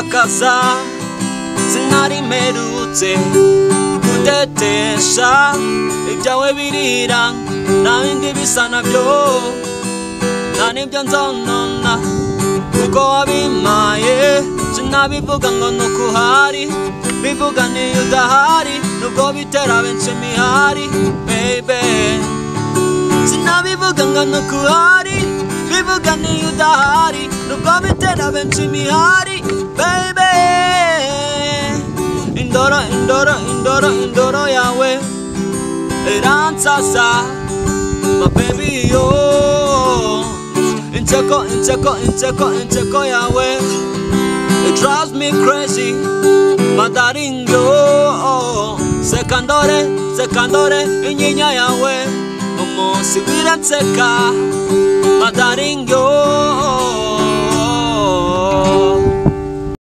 Gutakaza sinari mperutse kutetesha ibyawe birira nta bindi bisa nabyo nta n'ibyo nzonona kuko wabimpaye sinabivuga ngo nuko uhari bivuga niyo udahari nubwo bitera benshi imihari baby sinabivuga ngo nuko uhari bivuga niyo udahari nubwo bitera benshi imihari baby indoro indoro indoro indoro yawe iransasa my baby yo inseko inseko inseko inseko yawe it drives me crazy my darling yo sekandore sekandore inyinya yawe umunsi wiranseka my darling yo.